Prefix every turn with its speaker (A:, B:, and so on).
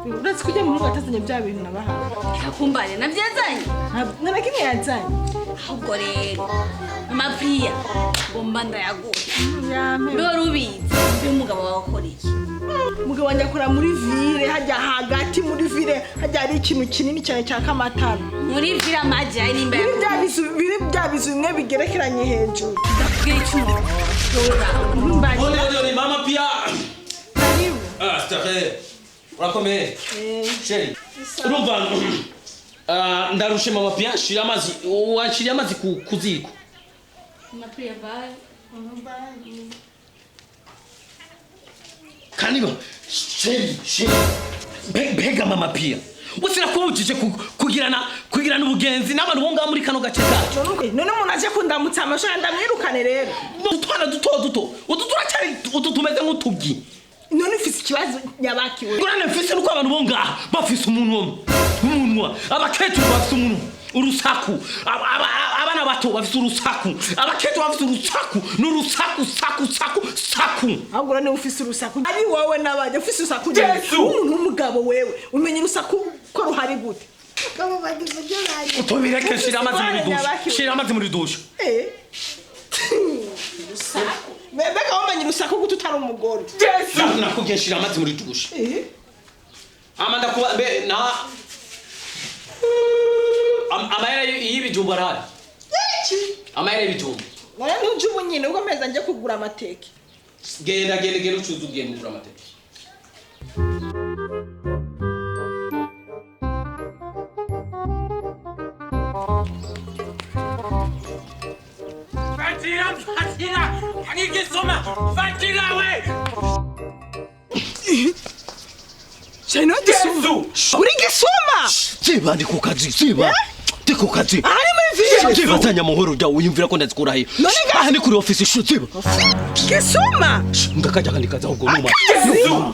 A: Uretse kujya mu rugo atazanye bya bintu nabahaye.
B: Kakumbane navyazanye.
A: Nta na kimwe yazanye.
B: Ahubwo rero Mama Priya ngomba ndayaguhe.
A: Yampe.
B: Mbe wari ubizi mbe umugabo wawe akora iki?
A: Umugabo wanjye akora muri ville, hajya hagati muri ville, hajya hari ikintu kinini cyane cyaka amatara.
B: Muri ville amaji nimba
A: Biri bya bizu, biri bya bizu bimwe bigerekeranye hejuru.
B: Ndakubwira icyo umugabo wawe
C: Odi, odi, odi, Mama Pia.
A: Karibu.
C: Ah, starehe. Urakomeye.
A: Eh.
C: Chérie. Urumva ndarushe Mama Pia, shira amazi, wanshiriye amazi ku ziko.
B: Mama Priya, bye.
C: Kandi ba chérie, chérie. Mbega Mama Pia. Usirakubujije kugirana ubugenzi n'abantu bo ngaha muri kano gace kacu.
A: None umuntu aje kundamutsa amashuri ndamwirukane rero?
C: Utwana duto duto, utu turacyari utu tumeze nk'utubyi.
A: None ufise ikibazo nyabakiwe?
C: Ingorane mfise nuko abantu bo ngaha bafise umunwa, umunwa, abakecuru bafise umunwa, urusaku, abana bato bafise urusaku, abakecuru bafise urusaku, n'urusaku saku saku saku.
A: Ahubwo niba ufise urusaku ari wowe n'abandi ufise urusaku.
C: Yesu!
A: Umuntu w'umugabo wewe umenya urusaku ko ruhari gute?
C: Utubireke, shira amazi muri dushe, shira amazi muri dushe.
A: Eh. Mbega wamenye urusaku gute utari umugore?
C: Nakubwiye shira amazi muri dushe.
A: Eh.
C: Ama ndakuba mbe na amahera y'ibijumba arahari?
A: Iki?
C: Amahera y'ibijumba.
A: None ntuje ubu nyine ubwo meza njye kugura amateke.
C: Genda, genda, genda ucuze, ugenda ugura amateke.
D: Fatira, fatira, ngigisoma, fatira we.
A: Chino gisuma. Uri gisuma?
C: Ziba, ndi ku kazi, ziba. Ndi ku kazi.
A: Ahari muri ville.
C: Ziba zanya amahoro jya wiyumvira ko ndazikura he.
A: None
C: Aha ni kuri office shu ziba.
A: Gisuma.
C: Ndakajya kandi kaza ahubwo numa.
A: Akazi?